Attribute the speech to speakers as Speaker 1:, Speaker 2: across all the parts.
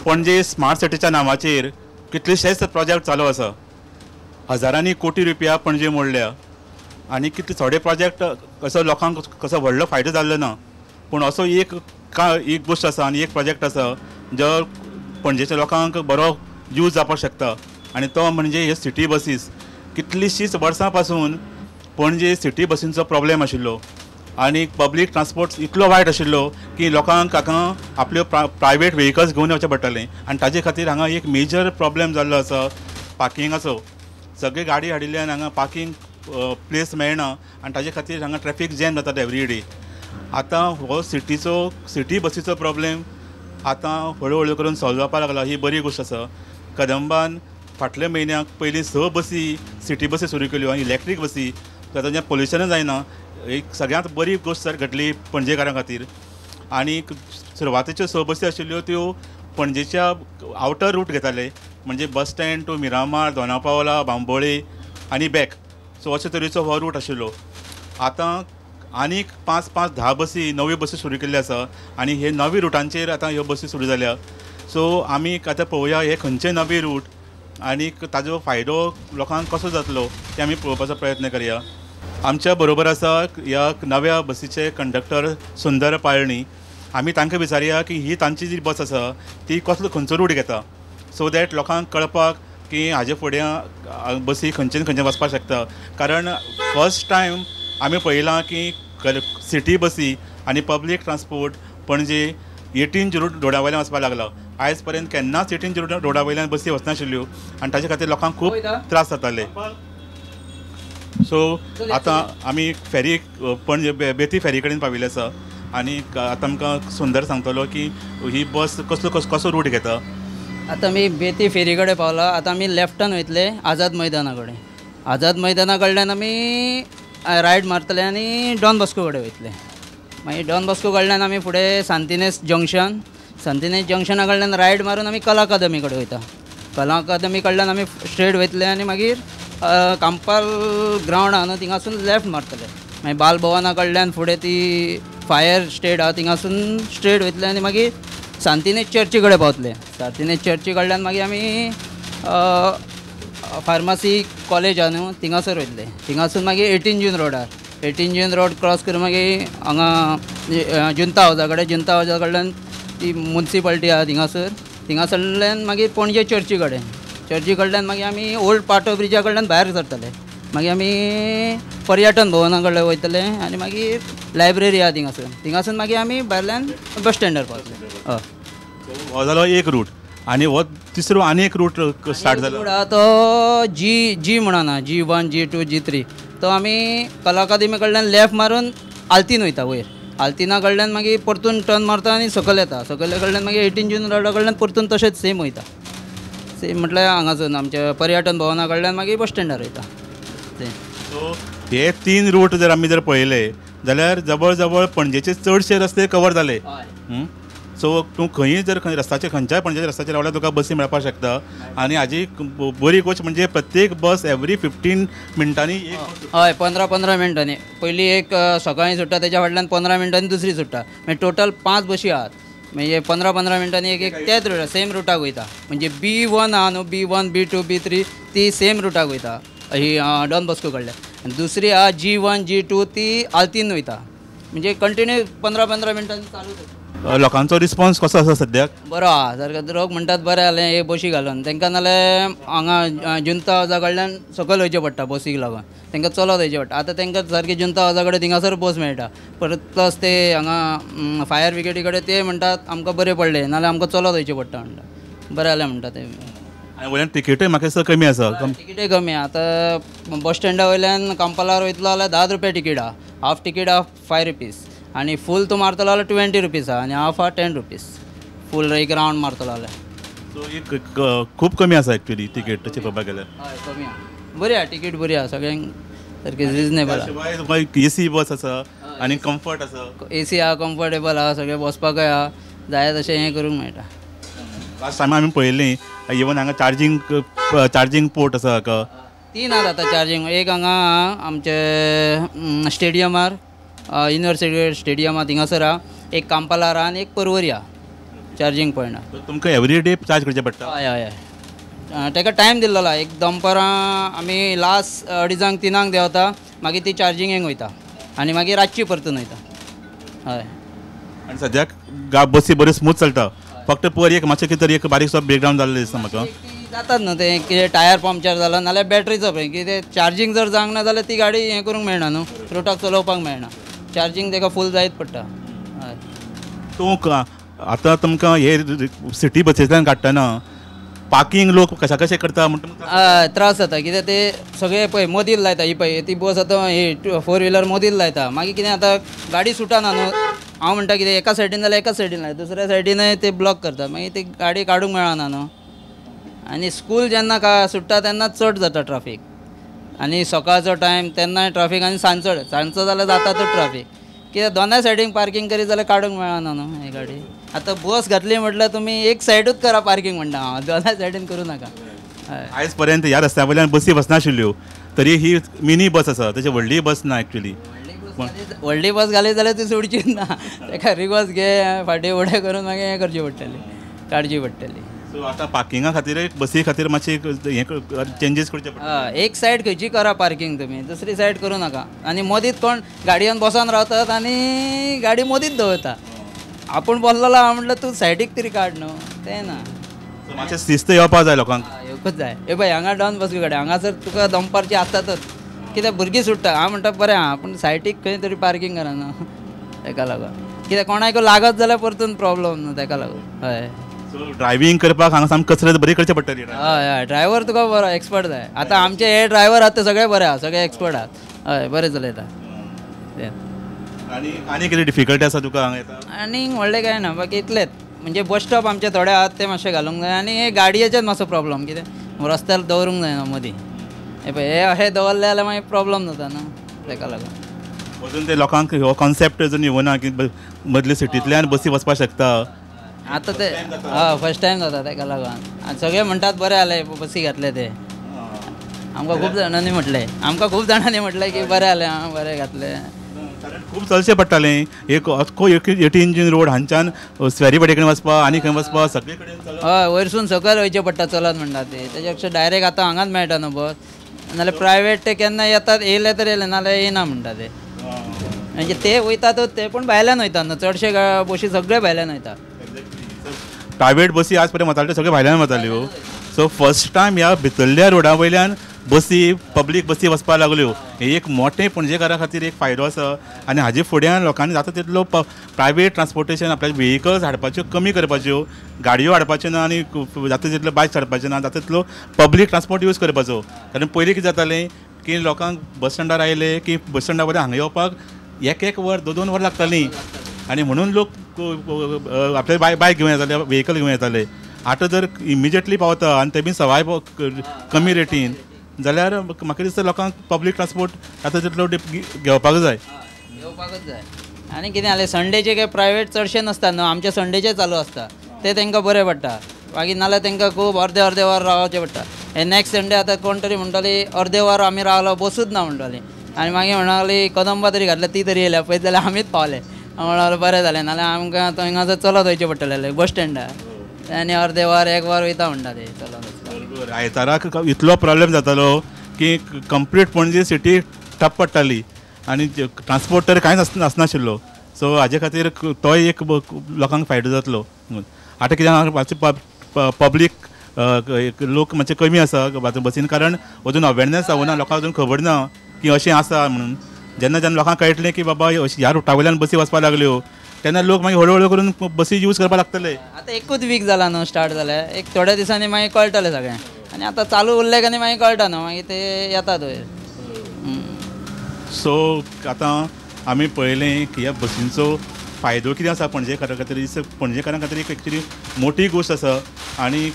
Speaker 1: Panaji smart सिटीच्या नांवाचेर कितलेशेच project चालू आसा. हजारांनी कोटी रुपया पणजे मोडल्या आनी कितले थोडे प्रोजेक्ट असो लोकांक कसो व्हडलो फायदो जाल्लो ना. पूण असो एक एक गोश्ट आसा आनी एक प्रोजेक्ट आसा जो पणजेच्या लोकांक बरो यूज जावपाक शकता आनी तो म्हणजे हे सिटी बसीस. कितलीशींच वर्सां पासून पणजे सिटी बसींचो प्रॉब्लेम आशिल्लो आनी पब्लीक ट्रान्सपोर्ट इतलो वायट आशिल्लो की लोकांक हांगा आपल्यो प्रायवेट व्हेकल्स घेवन वचचें पडटालें आनी ताजे खातीर हांगा एक मेजर प्रॉब्लेम जाल्लो आसा पार्किंगाचो. सगळे गाडी हाडिल्ल्यान हांगा पार्किंग प्लेस मेळना आनी ताजे खातीर हांगा ट्रॅफीक जॅम जातात एवरी डे. आतां हो सिटीचो सिटी बसीचो प्रॉब्लेम आतां हळू हळू करून सॉल्व जावपाक लागला, ही बरी गोश्ट आसा. कदंबान फाटल्या म्हयन्याक पयलीं 6 बसी सिटी बसी सुरू केल्यो आनी इलेक्ट्रीक बसी, तातूंत पोल्युशनूय जायना. एक सगळ्यांत बरी गोश्ट घडली पणजेकारां खातीर. आनी सुरवातेच्यो 6 बसी आशिल्ल्यो त्यो पणजेच्या आवटर रूट घेताले, म्हणजे bus stand to Miramar, Dona Paula, Bambolim आनी बॅक. सो अशे तरेचो हो रूट आशिल्लो. आतां आनीक 5 5 10 बसी नव्यो बसी सुरू केल्ल्यो आसा आनी हे नवे रुटांचेर आतां ह्यो बसी सुरू जाल्या. सो आमी आतां पळोवया हे खंयचे नवे रूट आनी ताजो फायदो लोकांक कसो जातलो ते आमी पळोवपाचो प्रयत्न करया. आमच्या बरोबर आसा ह्या नव्या बसीचे कंडक्टर सुंदर पाळणी. आमी तांकां विचारया की ही तांची जी बस आसा ती कसलो खंयचो रूट घेता, सो that लोकांक कळपाक की हाजे फुडें बसी खंयच्यान खंयच्यान वचपाक शकता. कारण फर्स्ट टायम आमी पळयलां की सिटी बसी आनी पब्लीक ट्रान्सपोर्ट पणजे 18 जून रोडा वयल्यान वचपाक लागला. आयज पर्यंत केन्नाच 18 जून रोडा वयल्यान बसी वचनाशिल्ल्यो आनी ताजे खातीर लोकांक खूब त्रास जाताले. सो आतां आमी फेरी पणजे बेती फेरी कडेन पाविल्ले आसा आनी आतां आमकां सुंदर सांगतलो की ही बस कसलो कसो रूट घेता.
Speaker 2: आतां आमी बेती फेरी कडेन पावला. आतां आमी लेफ्टान वयतले आझाद मैदाना कडेन. आझाद मैदाना कडल्यान आमी रायट मारतले आनी डॉन बॉस्को कडेन वयतले. मागीर डॉन बॉस्को कडल्यान आमी फुडें सांतिनेस जंक्शन, सांतिनेस जंक्शना कडल्यान रायट मारून आमी कला अकादमी कडेन वयता. कला अकादमी कडल्यान आमी स्ट्रेट वयतले आनी मागीर कांपाल ग्रावंड आहा न्हू थिंगासून लेफ्ट मारतले. मागीर बाल भवना कडल्यान फुडें ती फायर स्टेट आहा थिंगासून स्ट्रेट वयतले आनी मागीर सांतिनेस चर्ची कडेन पावतले. सांतिनेस चर्ची कडल्यान मागीर आमी फार्मासी कॉलेज आहा न्हू थिंगासर वयतले. थिंगासून मागीर 18 जून रोडार, 18 जून रोड क्रॉस करून मागीर हांगा जुंता हावजा कडेन, जुंता हावजा कडल्यान ती मुन्सिपाल्टी आहा थिंगासर, थिंगासरल्यान मागीर पणजे चर्ची कडेन, चर्ची कडल्यान मागीर आमी ओल्ड पाटो ब्रिजा कडल्यान भायर सरतले. मागीर आमी पर्यटन भवना कडेन वयतले आनी मागीर लायब्ररी आहा थिंगासून, थिंगासून मागीर आमी भायल्यान बस स्टँडार पावतले. हय,
Speaker 1: हो जालो एक रूट. आनी हो तिसरो आनी एक रूट स्टार्ट जालो
Speaker 2: रूट आहा तो जी जी म्हणून आहा, G1 G2 G3. तो आमी कला अकादमी कडल्यान लेफ्ट मारून आल्तीन वयता वयर. आल्तिना कडल्यान मागीर परतून टर्न मारता आनी सकयल येता. सकयल्या कडल्यान मागीर 18 जून रोडा कडल्यान परतून तशेंच सेम वयता. सेम म्हटल्यार हांगासून आमच्या पर्यटन भवना कडल्यान मागीर बस स्टँडार वयता.
Speaker 1: सो हे 3 रूट जर आमी जर पळयले जाल्यार जवळ जवळ पणजेचे चडशे रस्ते कवर जाले. सो तूं खंयी जर खंय रस्त्याचेर खंयच्याय पणजेच्या रस्त्याचेर रावल्यार तुका बसी मेळपाक शकता. आनी हाजी बरी गोश्ट म्हणजे प्रत्येक बस एवरी 15 मिनटांनी.
Speaker 2: हय, 15-15 मिनटांनी. पयलीं एक सकाळीं सुट्टा, तेच्या फाटल्यान 15 मिनटांनी दुसरी सुट्टा. मागीर टोटल 5 बशी आहात. म्हणजे 15-15 मिनटांनी एक एक त्याच रुटार सेम रुटाक वयता. म्हणजे B1 आहा न्हू, B1 B2 B3 ती सेम रुटाक वयता ही डॉन बॉस्को कडल्यान. आनी दुसरी आहा G1 G2 ती आल्तीन वयता. म्हणजे कंटिन्यू 15-15 मिनटांनी चालूच.
Speaker 1: लोकांचो रिस्पॉन्स कसो आसा सद्याक?
Speaker 2: बरो आहा सारको. लोक म्हणटात बरें जालें हे बशी घालून. तांकां नाल्यार हांगा जुंता हावजा कडल्यान सकयल वयचें पडटा बसीक लागून, तांकां चलत वयचें पडटा. आतां तांकां सारकें जुंता हावजा कडेन थिंगासर बस मेळटा. परत प्लस ते हांगा फायर ब्रिगेडी कडेन ते म्हणटात आमकां बरें पडलें, नाल्यार आमकां चलत वयचें पडटा म्हणटा. बरें जालें म्हणटा ते.
Speaker 1: आनी वयल्यान तिकेटूय म्हाका दिसता कमी आसा.
Speaker 2: तिकेटूय कमी आहा. आतां बस स्टँडा वयल्यान कांपालार वयतलो जाल्यार 10 रुपया तिकीट आहा. हाफ तिकीट आहा 5 रुपीज आनी फूल तूं मारतलो जाल्यार 20 रुपीज आहा आनी हाफ आहा 10 रुपीज. फूल एक रावंड मारतलो जाल्यार.
Speaker 1: सो एक खूब कमी आसा एक्चुअली तिकेट तशें पळोवपाक गेल्यार.
Speaker 2: हय, कमी आहा. बरी आहा तिकीट, बरी आहा सगळ्यांक सारकी रिजनेबल आहा.
Speaker 1: शिवाय तुका एसी बस आसा आनी कम्फर्ट आसा.
Speaker 2: एसी आहा, कम्फर्टेबल आहा, सगळें बसपाकय आहा, जाय तशें हें करूंक मेळटा.
Speaker 1: लास्ट टायम आमी पळयल्ली इवन हांगा चार्जींग पोर्ट आसा हाका.
Speaker 2: 3 आहात आतां चार्जींग. एक हांगा आमचे स्टेडियमार, युनिवर्सिटी स्टेडियम आहा थिंगासर आहा, एक कांपालार आहा आनी एक पर्वरी आहा. चार्जींग पॉयंटार.
Speaker 1: तुमकां एवरी डे चार्ज करचें पडटा?
Speaker 2: हय हय हय, ताका टायम दिल्लो एक दनपरां आमी लास्ट 2:30 3 देंवता, मागीर ती चार्जिंगेक वयता आनी मागीर रातची परतून वयता. हय.
Speaker 1: आनी सद्याक बसी बऱ्यो स्मूथ चलता, फक्त पयर एक मातशें कितें तरी एक बारीकसो ब्रेकडावन जाल्लो दिसता म्हाका.
Speaker 2: जातात न्हू ते कितें टायर पंक्चर जालो नाल्यार बॅटरीचो पळय कितें चार्जींग जर जावंक ना जाल्यार ती गाडी हें करूंक मेळना न्हू, रुटाक चलोवपाक मेळना, चार्जींग ताका फूल जायत पडटा. हय.
Speaker 1: तूं आतां तुमकां हे सिटी बसींतल्यान काडटना पार्किंग लोक कशा कशें करता म्हणटा?
Speaker 2: त्रास जाता कित्याक ते सगळे पळय मदीं लायता, ही पळय ती बस आतां ही फोर व्हिलर मदीं लायता, मागीर कितें आतां गाडी सुटना न्हू. हांव म्हणटा कितें एका सायडीन जाल्यार एका सायडीन लायता, दुसऱ्या सायडीनय ते ब्लॉक करता, मागीर ती गाडी काडूंक मेळना न्हू. आनी स्कूल जेन्ना सुट्टा तेन्ना चड जाता ट्राफीक, आनी सकाळचो टायम तेन्नाय ट्राफीक, आनी सांजचो सांजचो जाल्यार जातातूच ट्राफीक, कित्याक दोनाय सायडीन पार्किंग करीत जाल्यार काडूंक मेळना न्हू ही गाडी. आतां बस घातली म्हटल्यार तुमी एक सायडूच करा पार्किंग म्हणटा हांव, दोनाय सायडीन करूं नाका.
Speaker 1: आयज पर्यंत ह्या रस्त्या वयल्यान बसी बसनाशिल्ल्यो, तरी ही मिनी बस आसा, तशी व्हडली बस ना एक्चुअली.
Speaker 2: व्हडली बस घाली जाल्यार ती सोडची ना, ताका रिवर्स घे फाटीं फुडें करून मागीर हें करची पडटली, काडची पडटली.
Speaker 1: सो आतां पार्किंगा खातीर बसी खातीर मातशें हें चेंजीस करचे पडटा.
Speaker 2: एक सायड खंयची करा पार्किंग तुमी, दुसरी सायड करूं नाका. आनी मदींच कोण गाडयेन बसोन रावतात आनी गाडी मदींच दवरता, आपूण बसलेलो आहा म्हटल्यार तूं सायडीक तरी काड न्हू, तें ना.
Speaker 1: मातशें शिस्त येवपा जाय लोकांक,
Speaker 2: येवकूच जाय. हे पळय हांगा डॉन बॉस्को कडेन हांगासर तुका दनपारची आसतातच, कित्याक भुरगीं सुट्टा. हांव म्हणटा बरें आहा पूण सायडीक खंय तरी पार्किंग करा न्हू, तेका लागून कित्याक कोणाक लागत जाल्यार परतून प्रॉब्लम न्हू, तेका लागून. हय.
Speaker 1: सो ड्रायव्हिंग करपाक हांगा सामकी कसरत बरी करची पडटली.
Speaker 2: हय हय, ड्रायव्हर तुका बरो एक्सपर्ट जाय. आतां आमचे हे ड्रायव्हर आहात ते सगळे बरे आहा, सगळे एक्सपर्ट आहात. हय, बरे चलयता.
Speaker 1: आनी आनी कितें डिफिकल्टी आसा तुका हांगा येता?
Speaker 2: आनी व्हडलें कांय ना, बाकी इतलेंच. म्हणजे बस स्टॉप आमचे थोडे आहात ते मातशे घालूंक जाय, आनी हे गाडयेचेच मातसो प्रॉब्लम, कितें रस्त्यार दवरूंक जायना मदीं, हे पळय हे अशें दवरले जाल्यार मागीर प्रॉब्लम जाता न्हू, तेका लागून.
Speaker 1: अजून ते लोकांक हो कॉन्सेप्ट अजून येवना की मदले सिटींतल्यान बसी वचपाक शकता.
Speaker 2: आतां ते हय फर्स्ट टायम जाता तेका लागून. आनी सगळे म्हणटात बरें जालें बसी घातले ते, आमकां खूब जाणांनी म्हटलें, आमकां खूब जाणांनी म्हटलें की बरें जालें आं बरें घातलें.
Speaker 1: कारण खूब चलचें पडटालें, एक अख्खो 18 जून रोड हांच्यान स्वेरी वाडे कडेन वचपा आनी खंय वचपा सगळे कडेन.
Speaker 2: हय, वयरसून सकयल वयचें पडटा चलत म्हणटा ते, तेच्या पेक्षा डायरेक्ट आतां हांगाच मेळटा न्हू बस, नाल्यार प्रायवेट ते केन्ना येतात, येयले तर येयले नाल्यार येयना म्हणटा ते. म्हणजे ते वयतातच ते, पूण भायल्यान वयतात न्हू चडशे बशी, सगळे भायल्यान वयता.
Speaker 1: प्रायवेट बसी आज पर्यंत वताल्यो सगळे भायल्यान वताल्यो. सो फर्स्ट टायम ह्या भितरल्या रोडा वयल्यान बसी पब्लीक बसी वचपाक लागल्यो, हे एक मोठें पणजेकारां खातीर एक फायदो आसा. आनी हाजे फुड्यान लोकांनी जाता तितलो प्रायवेट ट्रान्सपोर्टेशन आपल्या व्हेकल्स हाडपाच्यो कमी करपाच्यो, गाडयो हाडपाच्यो ना आनी जाता तितलो बायक्स हाडपाच्यो ना, जाता तितलो पब्लीक ट्रान्सपोर्ट यूज करपाचो. कारण पयलीं कितें जातालें की लोकांक बस स्टँडार आयले की बस स्टँडा वयल्यान हांगा येवपाक एक एक वर 2 2 वर लागतालीं, आनी म्हणून लोक आपले बायक घेवन येताले, व्हेकल घेवन येताले. आतां जर इमिजिएटली पावता आनी ते बी सवाय कमी रेटीन जाल्यार म्हाका दिसता लोकांक पब्लीक ट्रान्सपोर्ट आतां तितलो घेवपाक जाय,
Speaker 2: घेवपाकच जाय. आनी कितें जालें संडेचे काय प्रायवेट चडशे नासता न्हू, आमचे संडेचे चालू आसता ते तांकां बरें पडटा, मागीर नाल्यार तांकां खूब अर्दे अर्दे वर रावचें पडटा. हे नेक्स्ट संडे आतां कोण तरी म्हणटाली अर्दे वर आमी रावलो बसूच ना म्हणटाली, आनी मागीर म्हणटाली कदंबा तरी घातल्या ती तरी येयल्या पळयत जाल्यार आमीच पावले. म्हणल्यार बरें जालें, नाल्यार आमकां थंय चलत वयचें पडटलें बस स्टँडार, आनी अर्दे वर एक वर वयता म्हणटा ते चलत.
Speaker 1: बरोबर, आयताराक इतलो प्रॉब्लेम जातालो की कंप्लीट पणजी सिटी ठप पडटाली आनी ट्रान्सपोर्ट तर कांयच आसनाशिल्लो. सो हाजे खातीर तोय एक लोकांक फायदो जातलो. आतां कितें मातशें पब्लीक लोक मातशे कमी आसा बसीन, कारण अजून अवेरनेस जावना, लोकांक अजून खबर ना की अशें आसा म्हणून. जेन्ना जेन्ना लोकांक कळटलें की बाबा ह्या रुटा वयल्यान बसी वचपाक लागल्यो तेन्ना लोक मागीर हळू हळू करून बसी यूज करपाक लागतले.
Speaker 2: आतां एकूच वीक जाला न्हू स्टार्ट जालें, एक थोड्या दिसांनी मागीर कळटलें सगळें, आनी आतां चालू उरलें की मागीर कळटा न्हू, मागीर ते येतात वयर.
Speaker 1: सो आतां आमी पळयलें की ह्या बसींचो फायदो कितें आसा पणजेकारां खातीर, पणजेकारां खातीर एक एक्चुली मोठी गोश्ट आसा आनी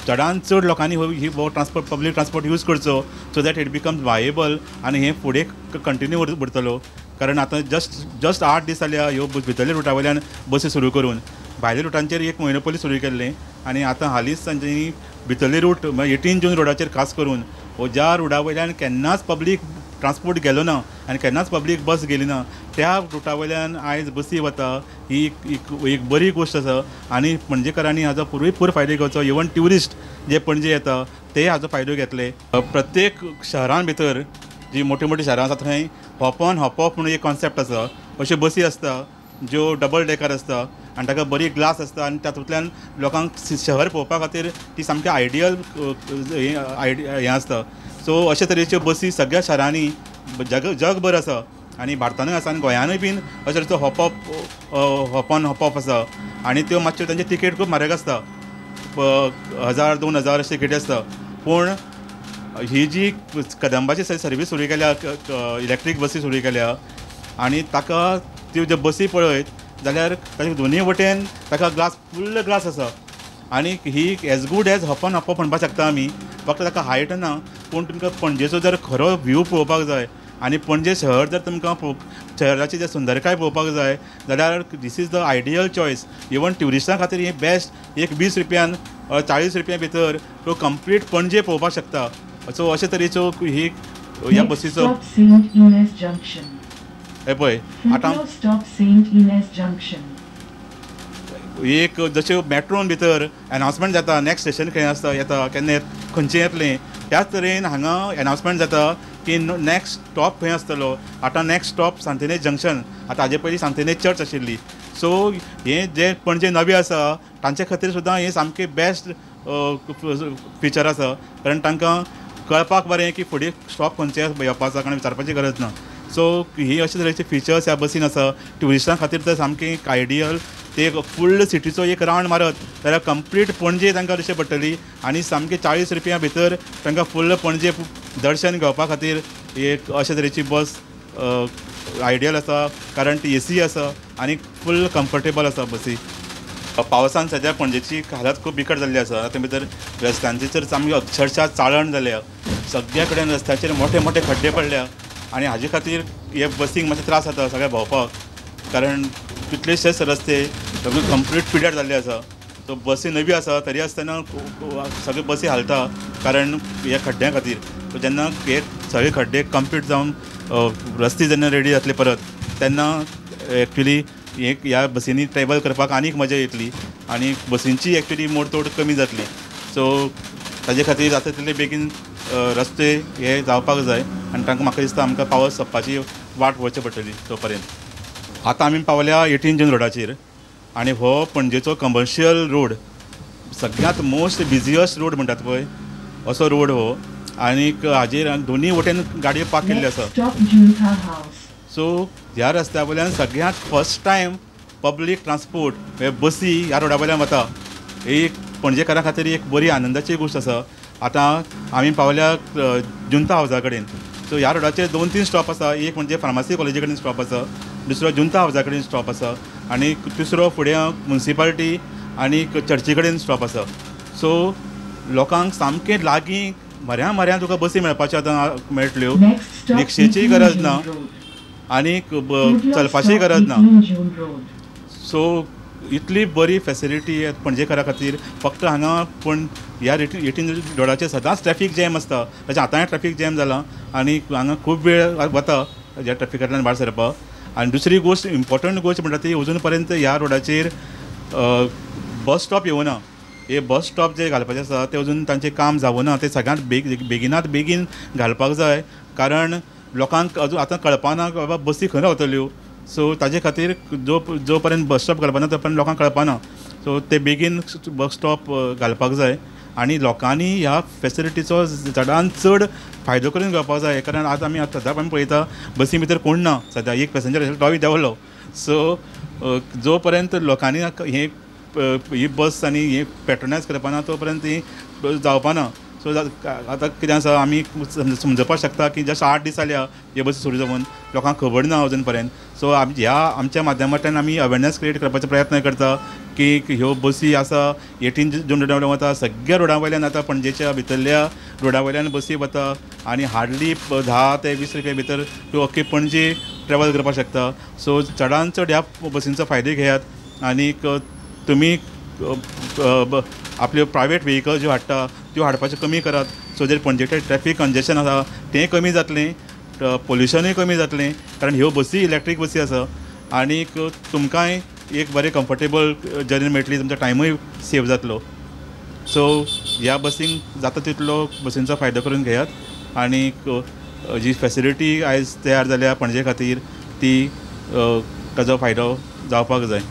Speaker 1: चडान चड लोकांनी ही हो ट्रान्सपोर्ट पब्लीक ट्रान्सपोर्ट यूज करचो so that it becomes viable आनी हें फुडें कंटिन्यू उरतलो. कारण आतां जस्ट 8 दीस जाल्या ह्यो भितरल्या रुटा वयल्यान बसी सुरू करून, भायल्या रुटांचेर एक म्हयनो पयलीं सुरू केल्लें आनी आतां हालींच तांच्यांनी भितरले रूट 18 जून रोडाचेर खास करून हो ज्या रोडा वयल्यान केन्नाच पब्लीक ट्रान्सपोर्ट गेलो ना आनी केन्नाच पब्लीक बस गेली ना त्या रुटा वयल्यान आयज बसी वता. ही एक बरी गोश्ट आसा आनी पणजेकारांनी हाजो पुरेपूर फायदो घेवचो. इवन ट्युरिस्ट जे पणजे येता ते हाजो फायदो घेतले. प्रत्येक शहरां भितर जी मोटी मोटी शहरां आसा थंय हॉप ऑन हॉप ऑफ म्हणून एक कॉन्सेप्ट आसा. अश्यो बसी आसता ज्यो डबल डेकर आसता आनी ताका बरी ग्लास आसता आनी तातूंतल्यान लोकांक शहर पळोवपा खातीर ती सामकी आयडियल हें आसता. सो अशे तरेच्यो बसी सगळ्या शारांनी जगभर आसा आनी भारतानूय आसा आनी गोंयानूय बीन अशे तरेचो hop on hop off आसा आनी त्यो मातश्यो तांची तिकेट खूब म्हारग आसता, 1000 2000 अशी तिकेटी आसता. पूण ही जी कदंबाची सर्वीस सुरू केल्या, इलेक्ट्रीक बसी सुरू केल्या आनी ताका त्यो ज्यो बसी पळयत जाल्यार ताचे दोनूय वटेन ताका ग्लास फुल्ल ग्लास आसा आनी ही as good as hop on hop off म्हणपाक शकता आमी. फक्त ताका हायट ना, पूण तुमकां पणजेचो जर खरो व्यू पळोवपाक जाय आनी पणजे शहर जर तुमकां शहराची जर सुंदरकाय पळोवपाक जाय जाल्यार this is the ideal choice. Even ट्युरिस्टां खातीर हें बेस्ट. एक 20 रुपयान 40 रुपया भितर तो कंप्लीट पणजे पळोवपाक शकता. सो अशे तरेच्यो ही ह्या बसीचो हे पळय आतां एक जशें मेट्रोन भितर एनावन्समेंट जाता नेक्स्ट स्टेशन खंय आसता येता केन्ना खंयचें येतलें, त्याच तरेन हांगा एनावन्समेंट जाता की नेक्स्ट स्टॉप खंय आसतलो. आतां नेक्स्ट स्टॉप सांतिनेज जंक्शन, आतां हाजे पयलीं सांतिनेज चर्च आशिल्ली. सो हें जे पणजे नवे आसा तांचे खातीर सुद्दां हें सामकें बेस्ट फिचर आसा, कारण तांकां कळपाक बरें की फुडें स्टॉप खंयचे येवपा आसा, कारण विचारपाची गरज ना. सो ही अशे तरेचे फिचर्स ह्या बसीन आसा. ट्युरिस्टां खातीर तर सामकें आयडियल. ते एक फुल्ल सिटीचो एक रावंड मारत जाल्यार कंप्लीट पणजे तांकां दिश्टी पडटली आनी सामकें 40 रुपया भितर तांकां फुल्ल पणजे दर्शन घेवपा खातीर एक अशे तरेची बस आयडियल आसा, कारण ती एसी आसा आनी फुल्ल कम्फर्टेबल आसा बसी. पावसान सद्या पणजेची हालत खूब बिकट जाल्ली आसा. तातूंत भितर रस्त्यांची तर सामकी अक्षरशा चाळण जाल्या, सगळ्या कडेन रस्त्याचेर मोठे मोठे खड्डे पडल्या आनी हाजे खातीर हे बसींक मातशे त्रास जाता सगळ्या भोंवपाक, कारण कितलेशेच रस्ते सगळे कंप्लीट पिड्यार जाल्ले आसा. सो बसी नवी आसा तरी आसतना सगळे बसी हालता कारण ह्या खड्ड्यां खातीर. सो जेन्ना हे सगळे खड्डे कंप्लीट जावन रस्ते जेन्ना रेडी जातले परत तेन्ना एक्चुली एक ह्या बसींनी ट्रॅवल करपाक आनीक मजा येतली आनी बसींची एक्चुली मोडतोड कमी जातली. सो ताजे खातीर जाता तितले बेगीन रस्ते हे जावपाक जाय आनी तांकां म्हाका दिसता आमकां पावस सोंपपाची वाट पळोवची पडटली तो पर्यंत. आतां आमी पावल्या 18 जून रोडाचेर आनी हो पणजेचो कमर्शियल रोड, सगळ्यांत मोस्ट बिजियस्ट रोड म्हणटात पळय असो रोड हो आनीक हाजेर दोनूय वटेन गाडयो पार्क केल्ल्यो आसा. सो ह्या रस्त्या वयल्यान सगळ्यांत फर्स्ट टायम पब्लीक ट्रान्सपोर्ट हे बसी ह्या रोडा वयल्यान वता. एक पणजेकारां खातीर एक बरी आनंदाची गोश्ट आसा. आतां आमी पावल्या जुंता हावजा कडेन. सो ह्या रोडाचेर 2-3 स्टॉप आसा. एक म्हणजे फार्मासी कॉलेजी कडेन स्टॉप आसा, दुसरो जुंता हावजा कडेन स्टॉप आसा आनी तिसरो फुडें मुन्सिपालिटी आनी चर्ची कडेन स्टॉप आसा. सो लोकांक सामकें लागीं म्हऱ्या म्हऱ्यान तुका बसी मेळपाच्यो आतां मेळटल्यो, रिक्षेचीय गरज ना आनी चलपाचीय गरज ना. सो इतली बरी फेसिलिटी पणजेकारां खातीर. फक्त हांगा पूण ह्या 18 रोडाचेर सदांच ट्रॅफीक जॅम आसता, तशें आतांय ट्रॅफीक जॅम जाला आनी हांगा खूब वेळ वता ह्या ट्रॅफिकांतल्यान भायर सरपाक. आनी दुसरी गोश्ट इम्पॉर्टंट गोश्ट म्हणटा ती अजून पर्यंत ह्या रोडाचेर बस स्टॉप येवना. हे बस स्टॉप जे घालपाचे आसा ते अजून तांचें काम जावना, ते सगळ्यांत बेगिनात बेगीन घालपाक जाय, कारण लोकांक अजून आतां कळपाना बाबा बसी खंय रावतल्यो. सो ताजे खातीर जो पर्यंत बस स्टॉप घालपाना तो पर्यंत लोकांक कळपाना. सो ते बेगीन बस स्टॉप घालपाक जाय आनी लोकांनी ह्या फेसिलिटीचो चडान चड फायदो करून घेवपाक जाय, कारण आतां आमी सद्याक आमी पळयता बसी भितर कोण ना, सद्या एक पॅसेंजर आशिल्लो तोय देंवलो. सो जो पर्यंत लोकांनी हे ही बस आनी हे पेट्रोनायज करपाना तो पर्यंत ही जावपाना. सो आतां कितें आसा आमी समजपाक शकता की जस्ट 8 दीस जाल्या हे बसी सुरू जावन लोकांक खबर ना अजून पर्यंत. सो ह्या आमच्या माध्यमांतल्यान आमी अवेरनस क्रिएट करपाचो प्रयत्न करता की ह्यो बसी आसा 18 जून रोडा वयल्यान वता, सगळ्या रोडां वयल्यान आतां पणजेच्या भितरल्या रोडा वयल्यान बसी वता आनी हार्डली 10 ते 20 रुपया भितर तूं अख्खी पणजे ट्रॅवल करपाक शकता. सो चडान चड ह्या बसींचो फायदो घेयात आनीक तुमी आपल्यो प्रायवेट व्हेकल ज्यो हाडटा त्यो हाडपाच्यो कमी करात, सो जर पणजेचें ट्रॅफीक कंजेशन आसा तें कमी जातलें. पोल्युशनूय कमी जातलें, कारण ह्यो बसी इलेक्ट्रीक बसी आसा आनीक तुमकांय एक बरें कम्फर्टेबल जर्नी मेळटली, तुमचो टायमूय सेव जातलो. सो ह्या बसींक जाता तितलो बसींचो फायदो करून घेयात आनीक जी फॅसिलिटी आयज तयार जाल्या पणजे खातीर ती ताजो फायदो जावपाक जाय.